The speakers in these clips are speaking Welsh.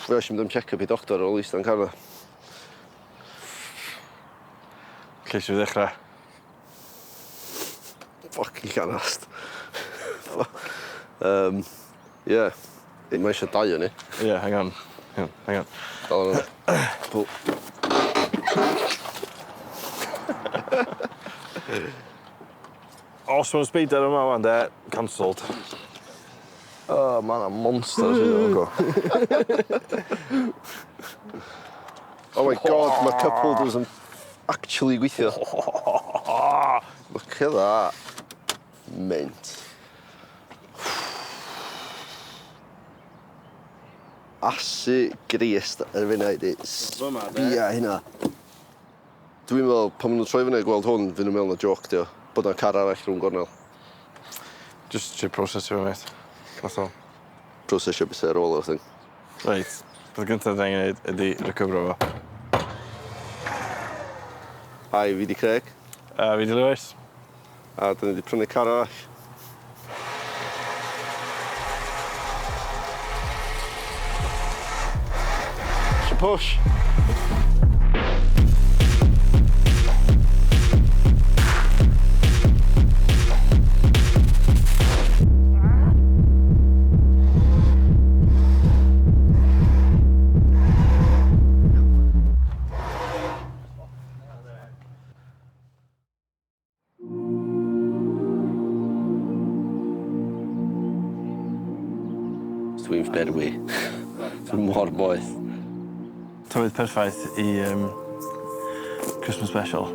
Fe eisiau mynd am check-up i doctor ar ôl eistedd yn car 'na. Lle eisiau fi ddechrau? Fucking llanast. Ie. Mae eisiau dau o ni. Ie, hang on. Hang on, hang on. Dal yna. Pull. Os mae'n spider yma wan de, cancelled. Oh, ma' 'na monsters yn fan'cw. Oh my god, ma' cup holders yn actually gweithio. Look at that. Mint. Asu grist ar finna i di. Sbia hynna. Dwi'n meddwl pan ma' nw'n troi fyny a gweld hwn fy' nw'n meddwl na jôc 'di o. Bod 'na car arall rownd gornel. Jyst trio prosesio fo mêt. That's all. Prosesio be' sy ar ôl o'r thing. Reit, peth gynta dwi angen neud ydi recyfro fo. Hi, fi 'di Craig. A fi 'di Lewis. A 'dyn ni 'di prynu car arall. Isio push? Dwi'n berwi. Dwi mor boeth. Tywydd perffaith i yym Christmas special.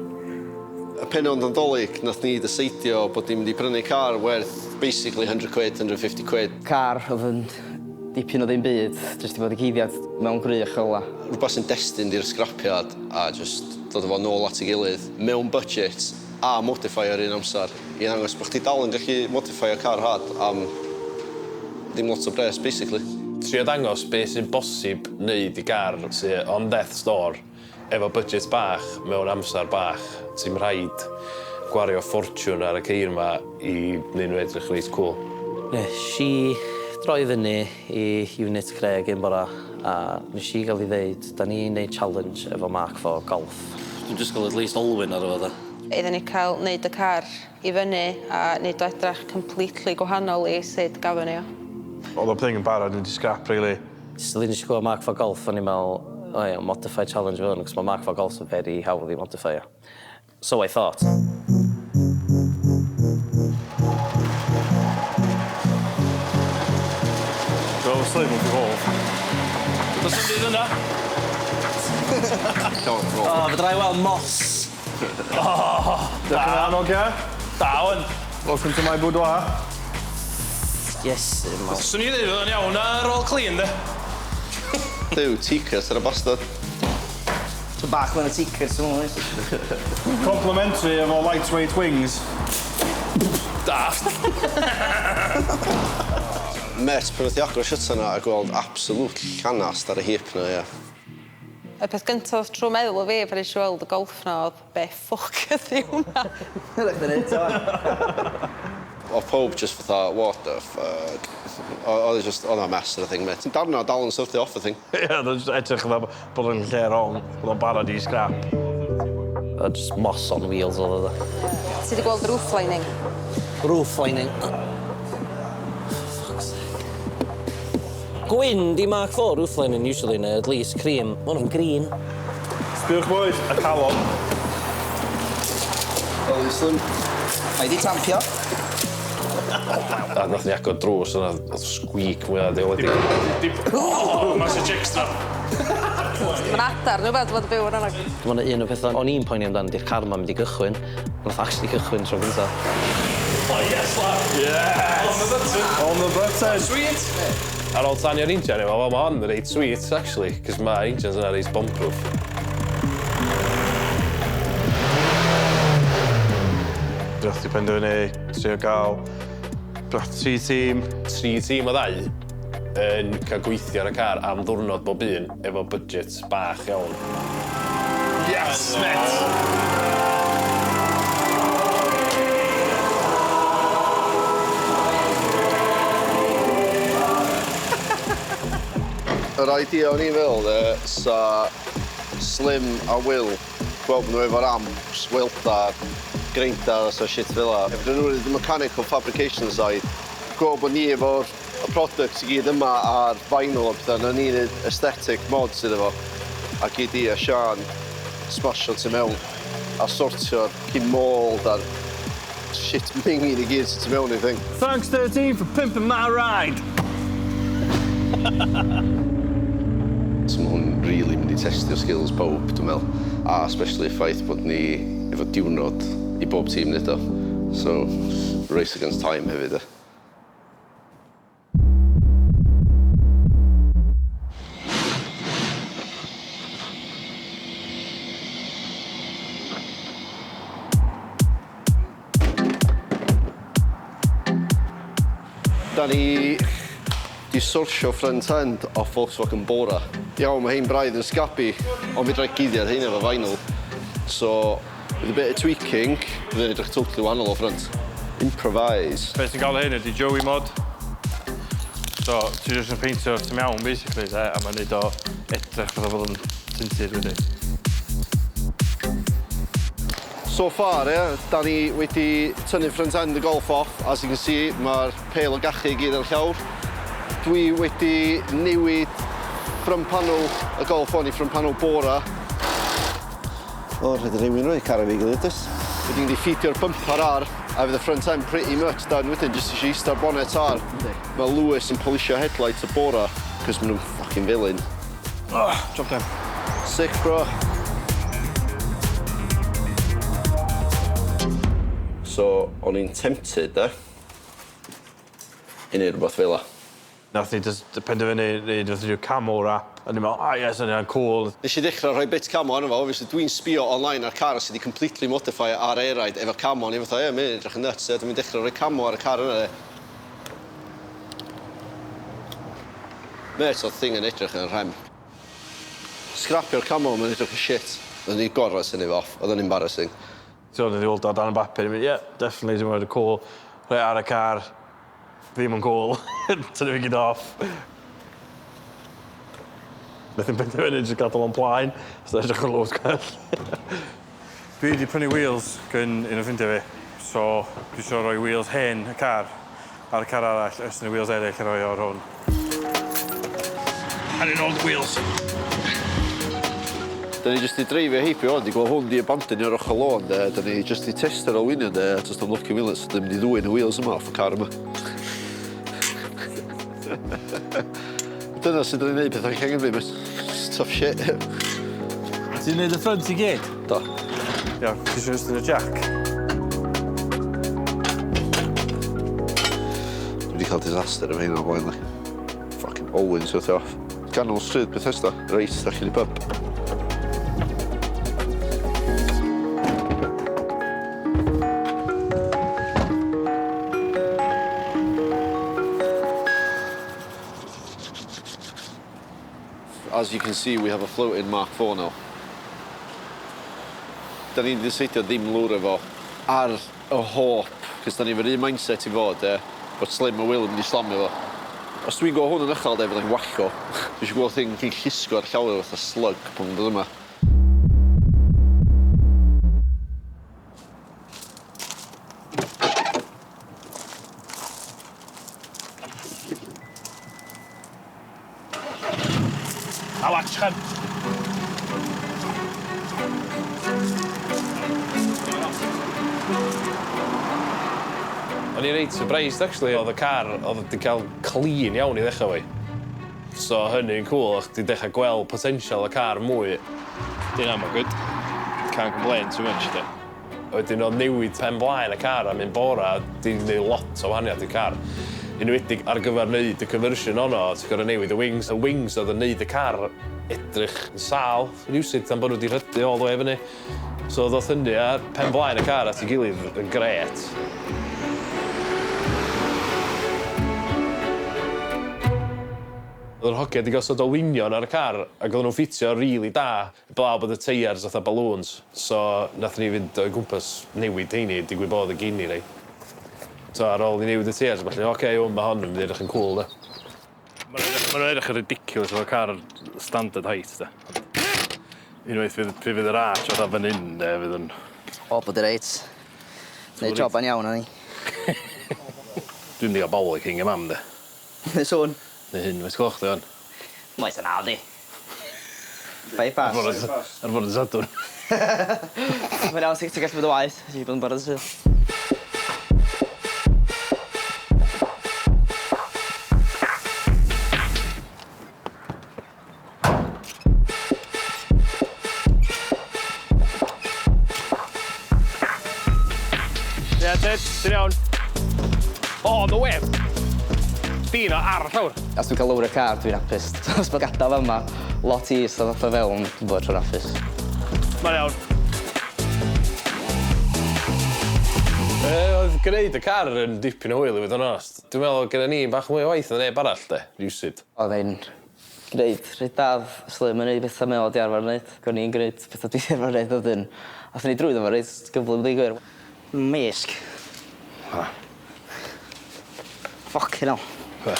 Y pennod Nadolig nath ni dyseidio bod ni'n mynd i prynu car werth basically hundred quid, hundred fifty quid. Car o'dd yn dipyn o ddim byd, jyst i fod i cuddiad mewn gwrych fel 'a. Rwbath sy'n destined i'r scrapiad a jyst dod â fo nôl at ei gilydd mewn budget a modify ar un amsar i ddangos bo' chdi dal yn gallu modifio car rhad am ddim lot o bres basically. Trio dangos be sy'n bosib neud i gar sy on death's door efo budget bach mewn amsar bach. Ti'm rhaid gwario ffortiwn ar y ceir 'ma i neud nhw edrych reit cŵl. Nes i droi fyny i unit Craig un bora a nes i ga'l i ddeud 'da ni'n neud challenge efo Mark Four Golf. Dwi'n disgwl at least olwyn aro fo 'de? Iddyn ni cael neud y car i fyny a neud o edrach completely gwahanol i sud gafon ni o. O'dd o thing yn barod mynd i scrap rili. Jyst nes i glywed Mark Four Golf o'n i'n me'wl o ia modified challenge fy' 'wn 'c'os ma' Mark Four Golfs yn very hawdd i modifeio. So I thought. Go slim wrth 'i fodd. Do's dim byd yna. O fedrai weld moss. O! Da. Diolch yn fawr hogia. Da 'wn. Welcome to my boudoir. Iesu mawr. Swn i ddeud fod o'n iawn ar ôl clean de. Duw, tea-cut ar y bastad. Tipyn bach mwy na tea-cut dwi'n meddwl oes? Complimentary efo lightweight wings. Da. Mêt, pan nath i agor shutter 'na a gweld absolute llanast ar y heap 'na ia. Y peth gyntaf o'dd trw meddwl fi pan nesh i weld y Golff 'na o'dd be' ffwc ydi hwnna? Dyna chdi neud ta. O'dd powb jyst fatha what the fuck. O- o'dd e jyst o'dd 'na mess ar y thing mêt. Darna dal yn syrthio off y thing. Ie o'dd o jyst edrych fatha bod o'n lle rong, bod o'n barod i scrap. A jyst moss on wheels o'dd o dde? Ti 'di gweld roof lining? Roof lining. Fuck's sake. Gwyn 'di Mark Four roof lining usually neu at least cream. Ma' wnna'n green. Sbiwch bois, y calon. Oli Slim. Mae 'di tampio. A nath ni agor drws a nath sgwîc mwya diawledig. O massive extra. Ma' 'na adar ne' wbath fod yn byw yn yna. Dwi me'wl un o'r petha o'n i'n poeni amdan 'di'r car 'ma'n mynd i gychwyn. Nath actually cychwyn tro gynta. Oh yes lad! Yes! On the button! On the button! Sweet! Ar ôl tanio'r injan o'n i'n me'wl wel ma' hon reit sweet actually 'cos ma' injans yna reit bomb-proof. Nath ni penderfynu trio ga'l brat tri tîm. Tri tîm o ddau yn ca'l gweithio ar y car am ddiwrnod bob un efo budget bach iawn. Yes mêt! Yr idea o'n i'n feddwl de, sa Slim a Will, gweld nhw efo'r amps, welder, grinders a shit fel 'a. Fedrwn nhw neud y mechanical fabrication side, gweld bod ni efo'r y products i gyd yma a'r vinyl a petha, nawn ni neud aesthetic mods iddo fo. A gei di a Siân smasho tu mewn a sortio'r cyn mould a'r shit mingin i gyd sy tu mewn i'r thing. Thanks 13 for pimping my ride! So ma' hwn rili mynd i testio skills pawb dwi'n me'wl a especially y ffaith bod ni efo diwrnod i bob tîm neud o. So race against time hefyd ia? Da ni 'di sorsio front end off Volkswagen Bora. Iawn, ma' hein braidd yn scabby, ond fedrai guddiad hein efo vinyl. So, with a bit of tweaking, fydd o'n edrych totally wahanol o front. Improvise. Be ti'n galw hyn ydi Joey mod. So, ti jyst yn peintio tu mewn basically de, a mae'n neud o edrych fatha bod o'n tinted wedyn. So far, ie, da ni wedi tynnu front end y Golf off. As you can see, mae'r pêl o gachu i gyd ar y llawr. Dwi wedi newid front panel y Golf on i front panel Bora. O, rhaid i rywun roi car efo'i gilydd, does? Wedyn mynd i ffitio'r bumper ar, a fydd y front end pretty much done wedyn, jyst eisiau eistedd bonnet ar. Mae Lewis yn polisio headlights y Bora, cos maen nhw'n fucking felyn. Oh, job done. Sick, bro. So, o'n i'n tempted, de, i neud rhywbeth fel 'a. Nath ni jyst penderfynu neud fatha rhyw camo wrap a o'n i'n me'wl o ie sa hynna'n cŵl. Nesh i ddechra rhoi bits camo arno fo, obviously dwi'n sbio online ar car sy 'di completely modifio ar airride efo camo, o'n i fatha ie ma' hyn edrych yn nuts ie, dwi'n mynd dechra rhoi camo ar y car yna de. Mêt o'dd thing yn edrych yn rhem. Scrapio'r camo ma'n edrych yn shit. Oeddwn i gorfod tynnu fo off, o'dd o'n embarrassing. So o'n i 'di weld o dan y bapur a mynd ie definitely dwi'n me'wl cŵl. Rhoi ar y car. Ddim yn cŵl. Tynnu fe gyd off. Nath i'm penderfynu jyst gadal o'n plaen. So edrych yn loads gwell. Dwi 'di prynu wheels gyn un o ffrindia fi. So dwi isio roi wheels hen y car ar y car arall a jyst neud wheels eryll a roi o ar hwn. I need all the wheels. Da ni jyst 'di dreifio heibio 'wan 'di gweld hwn 'di abandonio ar ochor lôn 'de a 'da ni jyst 'di testio'r olwynion 'de a jyst am lwc i wylio so 'dan mynd i ddwyn y wheels yma off y car yma. Dyna sut 'dan ni'n neud petha yn Llangefni mate. It's tough shit. Ti'n neud y ffrynt i gyd? Do. Iawn, ti isio estyn y jack? Dwi 'di ca'l disaster efo rheina o blaen like. Fucking olwyn syrthio off. Ganol stryd Bethesda, reit allan i pub. As you can see, we have a floating Mark IV now. Da ni'n diseidio ddim lwr efo ar y hope, cos da ni efo'r un mindset i fod, e, bod Slim a Will yn mynd i slamio fo. Os dwi'n gweld hwn yn uchel, de, fyddai'n wallgo. Dwi eisiau gweld thing chi'n llusgo ar llawr fatha slug pan mae'n dod yma. A watch chef. O'n i reit surprised actually o'dd y car o'dd 'di ca'l clean iawn i ddechra 'fo 'i. So hynny'n cŵl o' chdi dechra gweld potensial y car mwy. 'Di yna'm yn good. Can't complain too much 'de. Wedyn o'dd newid pen blaen y car am un bora 'di neud lot o wahaniath i'r car. Enwedig ar gyfer neud y conversion ono ti gor'o' newid y wings. Y wings o'dd yn neud y car edrych yn sâl rywsut am bo' nw 'di rhydu all the way fyny. So ddoth hynny a pen blaen y car at 'i gilydd yn grêt. O'dd yr hogia 'di gosod olwynion ar y car ag odden nw'n ffitio rili da. Heblaw bod y teiars fatha balloons, so nathon ni fynd o'i gwmpas newid rheini, digwydd bod y gin i rei. So ar ôl i ni newid y teiars a ballu, oce iawn ma' hon yn mynd i edrych yn cŵl de. Ma'n edrych Mae'n edrych yn ridiculous efo car standard height, da. Unwaith fydd, pryd fydd yr arch fatha fan hyn, de, fydd yn... O, bod i reit. Neud job yn iawn, o'n i. Dwi'n mynd i gael bollocking y mam, de. Neu sŵn. Neu hyn, faint gloch di wan. Maes yna, di. 5 past. Ar fod yn Sadwrn. Mae'n iawn, ti'n gallu bod yn waith. Ti'n bod yn barod yn syth. Ie, Ted, ti'n iawn? O, no way! Dyn o ar y llawr. Os dwi'n cael lawr y car, dwi'n hapus. Os mae gadael yma, lot is o dod o fewn, dwi'n bod trwy'n hapus. Mae'n iawn. Oedd gwneud y car yn dipyn o hwyl i fod yn onest. Dwi'n meddwl gyda ni bach mwy o waith na neb arall, de, rywsut. Oedd e'n gwneud rhaid daf Slim yn neud bethau mae o di arfer wneud. Gwrn ni'n gwneud bethau dwi di arfer wneud wedyn. Athon ni drwyddo fo reit gyflym dweud gwir. Mesg. Ha. Fucking hell. Be?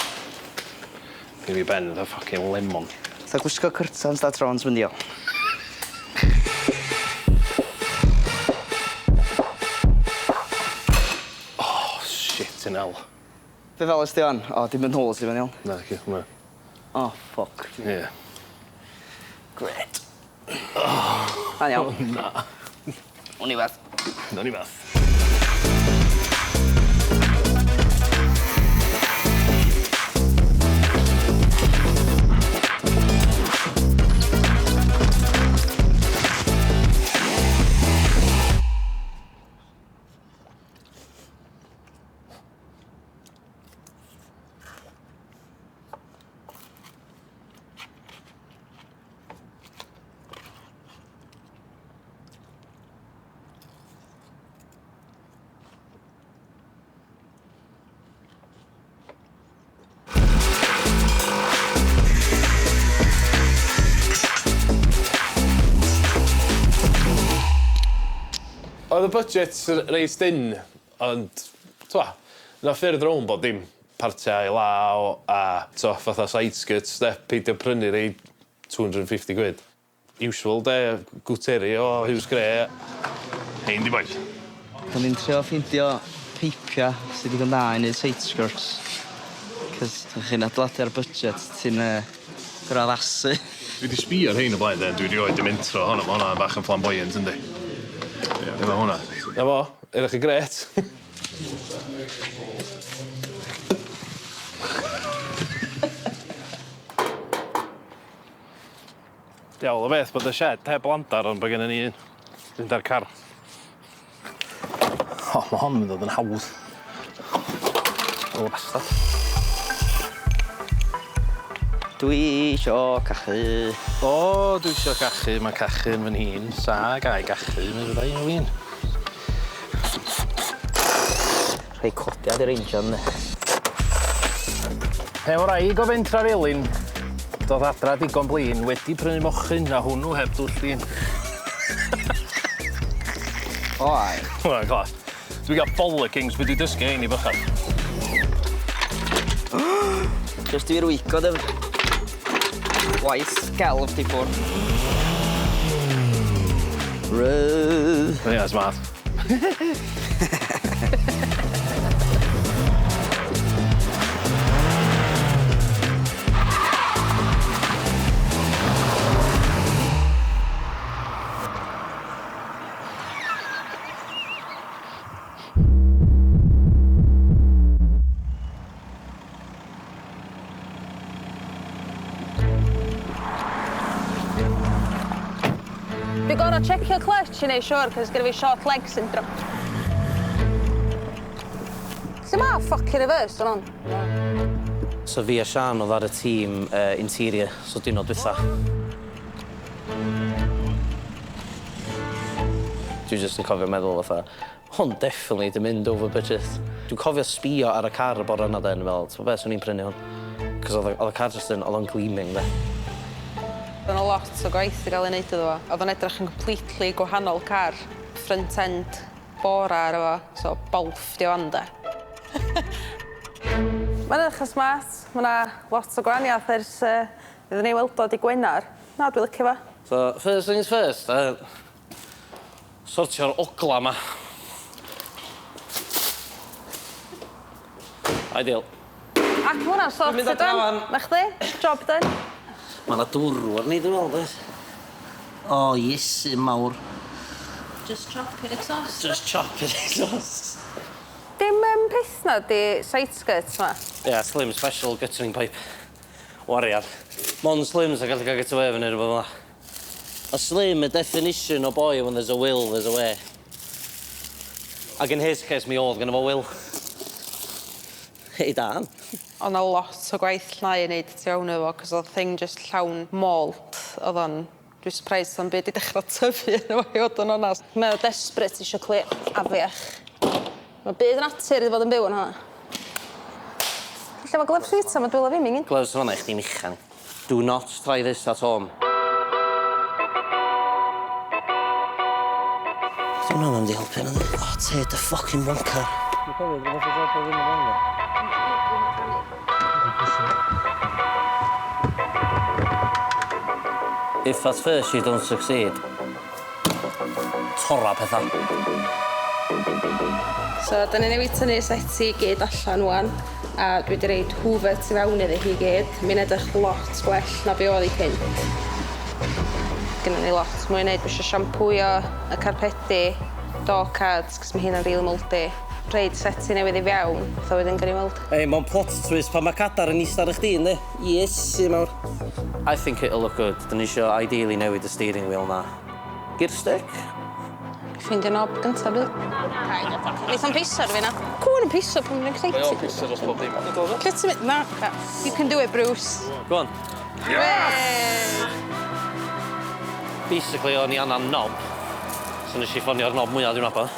Gyn fi ben fatha fucking lemon. Fatha gwisgo curtains da trons mynd i o. Oh, shit in hell. Be fel ysdi wan? O, dim yn hôl sy'n fan iawn. Na, ci, hwnna. Oh, fuck. Ie. Yeah. Great. Oh. A'n iawn. Na. O'n i werth. Nawn ni fath. Oedd y budget reit dyn, ond, twa, na ffyrdd rownd bod dim partiau i law a, to, fatha side skirts, de, peidio prynu rei 250 quid. Usual, de, gwteri o Huws Gray. Hein di boys. Da ni'n trio ffeindio peipia sydd digon da i neud side skirts. Cos chi'n adeiladu ar budget, ti'n gorfod addasu. Dwi wedi sbio ar hein o blaen, de, dwi rioed di mentro hwnna, ma' hwnna bach yn flamboyant, yndi? Efo hwnna. Na fo, edrych yn gret. Diawl o beth bod y shed heb landar ond bod gennym ni un. Fynd ar car. O, mae hon yn mynd yn hawdd. O, bastard. Dwi isio cachu. O, dwi isio cachu, mae cachu yn fy nhîn. Sa gai gachu, mi fydda i'n win. Rhai codiad i'r injan, ne. Hen wraig o Bentra Felin, dod adra digon blin, wedi prynu mochyn a hwnnw heb dwll din. O, ai. Hwnna'n class. Dwi gael bollockings wedi dysgu ein i bychan. Just i fi rwygo dy waith gelf di ffwrdd. Rydd. Ie, smart. Fi gorau checio clutch i neud siwr, cos gyda fi short leg syndrome. Lle ma fucking reverse o'n on? So fi a Sian oedd ar y tîm interior, so diwrnod dwytha. Dwi jyst yn cofio meddwl fatha, hwn definitely di mynd over budget. Dwi'n cofio sbio ar y car y bore yna den, fel, ti'n beth, swn i'n prynu hwn. Cos oedd y car just yn, oedd o'n gleaming, de. Oedd yna lot o gwaith i gael ei wneud iddo fo. Oedd o'n edrych yn completely gwahanol car. Front end Bora ar efo, so Bolf di o'n de. Mae'n edrych yn smart. Mae 'na lot o gwahaniaeth ers uh, iddyn ni weld o di Gwener. Na, dwi'n licio fo. So, first things first, sortio'r ogla 'ma. Ideal. Ac ma' hwnna'n Dwi'n mynd sorted adra done. wan. Na chdi? Job done. Ma' 'na dwrw arni dwi'n meddwl does? O Iesu mawr. Just chop your exhaust. Just chop your exhaust. Dim peth 'na 'di side skirts 'ma. Ia, slim special guttering pipe. Wariad. Mond slims a gallu cael get away efo neud rwbeth fel 'a. A slim y definition o boy when there's a will there's a way. Ac in his case mi o'dd gynno fo will. Hei Dan. O'dd 'na lot o gwaith llnau i neud tu fewn iddo fo 'c'os o'dd thing jyst llawn mold o'dd o'n dwi surprised sa'm byd 'di dechra tyfu yno fo i fod yn onast. Mae o desperate isio clywed afiach. Mae byd natur i fod yn byw yn hwnna. Lle mae gloves fi ta? Mae dwylo fi'n mingin. Gloves yn fan'na i chdi michan. Do not try this at home. Di hwnna ddim di helpu nadi? Oh, Ted, the fucking wanker. Dwi'n cofio, dwi'n fath o job o ddim yn fan If at first you don't succeed, torra petha. So, da ni newydd tynnu seti i gyd allan wan, a dwi wedi roid hoover tu fewn iddi hi gyd. Mae'n edrych lot gwell na be oedd hi cynt. Gynnon ni lot mwy i wneud. Dwi eisiau siampwio y carpedi, door cards, cos mae hynna'n really mouldy. Rhoid seti newydd i fewn, so wedyn gawn ni weld. Ei, mae'n plot twist pan mae cadar yn ista ar y chdi, yndi? Iesu mawr. I think it'll look good. Dyn ni isio ideally newid y steering wheel na. Gear stick? Ffeindio knob gynta bydd? Neith o'm piso ar fi na. Cŵn yn piso pan mae'n excited. Mae o'n piso dros pob dim. Lle ti'n mynd? Na. You can do it, Bruce. Go on. Yes! Basically, o'n i angan knob. So nes i ffonio'r knob mwyaf dwi'n nabod.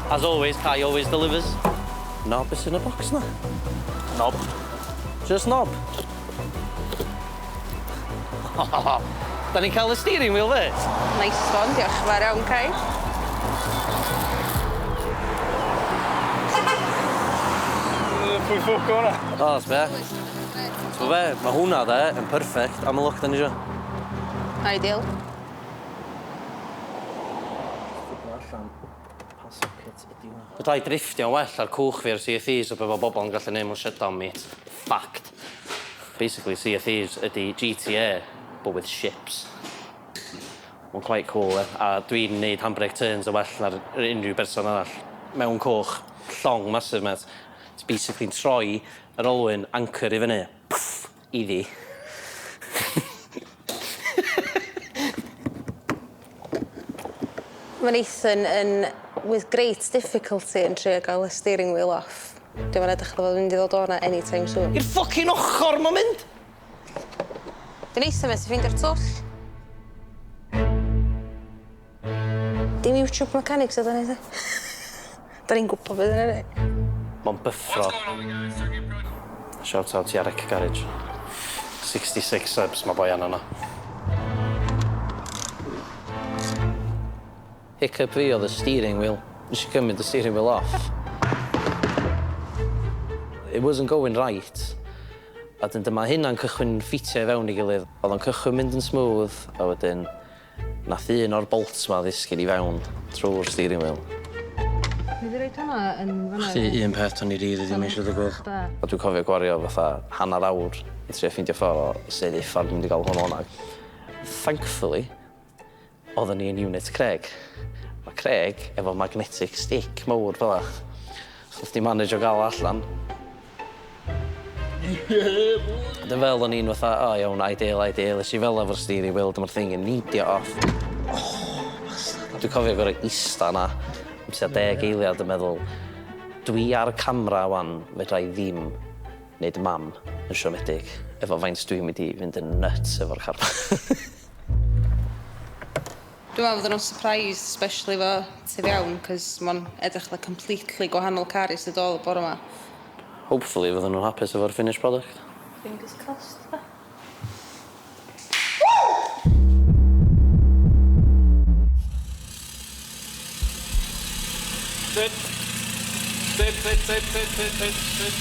As always, Kai always delivers. Knob is in y box na. Knob. Just knob. Da ni'n cael y steering wheel fe? Nice one, diolch yn fawr iawn, Kai. Pwy ffwc o hwnna? O, sbia. T'mo be, mae hwnna de yn perfect am y look da ni isio. Ideal. Pa socket ydi hwnna? Fedra i drifftio'n well ar cwch fi ar Sea of Thieves o be mae bobl yn gallu neud mewn shutdown meet. Fact. Basically, Sea of Thieves ydi GTA, but with ships. Mae'n quite cool, eh? A dwi'n neud handbrake turns yn well na'r unrhyw berson arall. Mewn cwch, llong massive, mate. It's basically troi yr olwyn anchor i fyny. Pff, iddi. Mae Nathan yn, with great difficulty, yn trio gael y steering wheel off. Dwi'n edrych fel bod mynd i ddod o'na anytime soon. I'r fucking ochr mae'n mynd! Di Nathan methu ffeindio'r twll. Dim YouTube mechanics ydyn ni, Da ni'n gwybod beth yn ei. Mae'n byffro. Shout out i Eric Garage. 66 subs mae boi anna na. Hiccup fi oedd y steering wheel. Nes i gymryd y steering wheel off. It wasn't going right. A dyn dyma hynna'n cychwyn ffitio i fewn i gilydd. Oedd o'n cychwyn mynd yn smooth, a wedyn nath un o'r bolts ma ddisgyn i fewn trwy'r steering wheel. Ni wedi rhoi hwnna yn fan'na. Chdi un peth o'n i rili ddim eisiau digwydd. A dwi'n cofio gwario fatha hanner awr i trio ffeindio ffordd o sut uffar dwi'n mynd i gael hwn o'na. Thankfully, oedden ni yn unit Craig. Mae Craig efo magnetic stick mawr fel 'a. So nath di manage o gael o allan. Dyn fel o'n i'n fatha, o iawn, ideal, ideal. Es i fel efo'r steering wheel, dyma'r thing yn neidio off. Oh, bastard. Dwi'n cofio gorau ista na am tua 10 eiliad yn meddwl, dwi ar y camera wan, fedra i ddim wneud mam yn siomedig efo faint dwi'n mynd i fynd yn nuts efo'r car. Dwi'n meddwl fod nhw'n surprised, especially fo tu fewn, cos mae'n edrych fatha completely gwahanol car i sydd oedd y bore yma. Hopefully fydden nhw'n hapus efo'r finished product. Fingers crossed, da. Sit. Sit, sit, sit, sit, sit, sit, sit.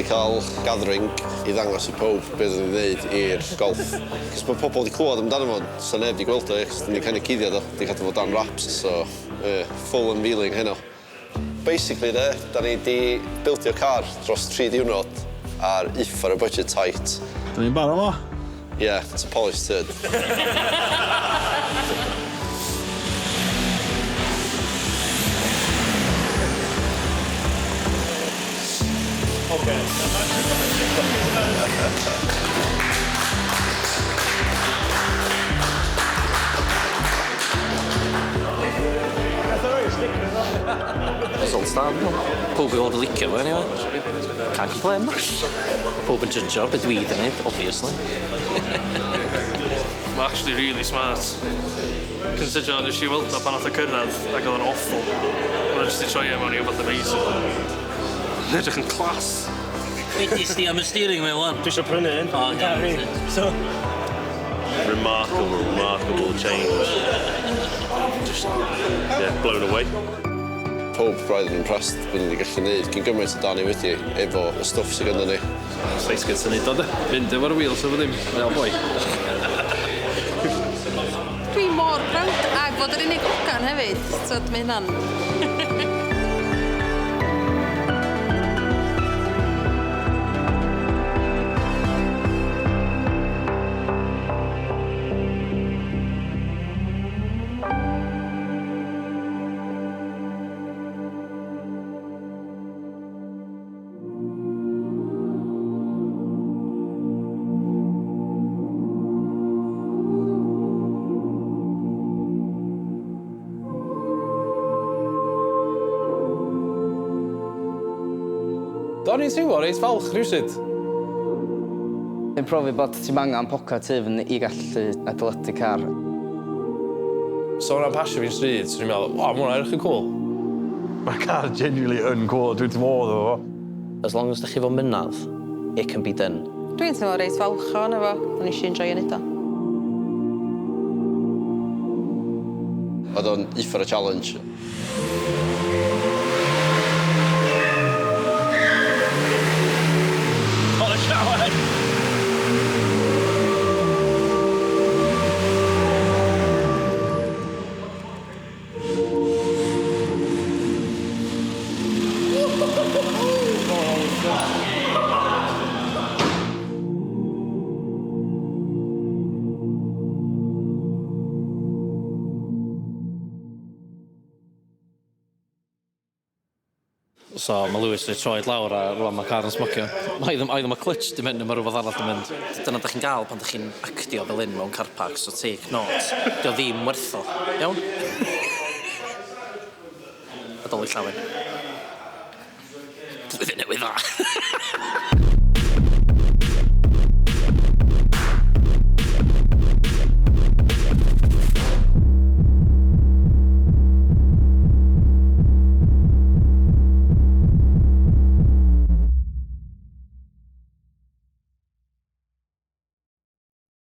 cael gathering i ddangos i pawb be oedden ni'n wneud i'r Golf. Cos mae pobl wedi clywed amdano fo, so neb wedi gweld o, cos ni kind of cuddiad o, di cadw fo dan wraps, so full unveiling heno. Basically de, da ni di bildio car dros 3 diwrnod ar uffar o budget tight. Da ni'n barod fo? Yeah, it's a polished turd. Results da, dwi'n meddwl. Pawb i fod yn licio fo, anyway. Can't complain. Pawb yn judgeio be dwi 'di neud, obviously. Mae actually really smart. Considering nes i weld o pan nath o cyrraedd ac oedd o'n awful. Mae'n jyst i troi e mewn i rhywbeth amazing. Mae'n edrych yn class. Be di am y steering wheel wan? Dwi eisiau prynu un. O, iawn. So... Remarkable, remarkable change. Just, yeah, blown away. Pawb braidd yn impressed bod ni wedi gallu neud cyn gymaint o da ni wedi efo y stwff sydd gynnon ni. Seis gyda syniad o de. Mynd efo'r wheels efo ddim. Mae'n boi. Dwi mor proud ag fod yr unig hogan hefyd. Tyd, mae hynna'n... Do'n i'n teimlo reit falch rhywsut. Dwi'n profi bod ti'm angen pocad tyfn i gallu adeiladu car. So hwnna'n pasio fi'n stryd, so ni'n meddwl, o, ma' hwnna'n edrych yn cool. Mae'r car genuinely yn cool, dwi'n modd efo fo. As long as da chi efo mynadd, it can be done. Dwi'n teimlo reit falch ohono fo. O'n i eisiau enjoyo neud o. Oedd o'n uffar o challenge. On y shower! So mae Lewis wedi troed lawr a rwan mae car yn smocio. Mae either mae clutch di mynd neu mae rhywbeth arall di mynd. Dyna da chi'n gael pan da chi'n actio fel un mewn car park, so take note. Dio ddim werth o. Iawn? Nadolig llawen. Blwyddyn newydd dda.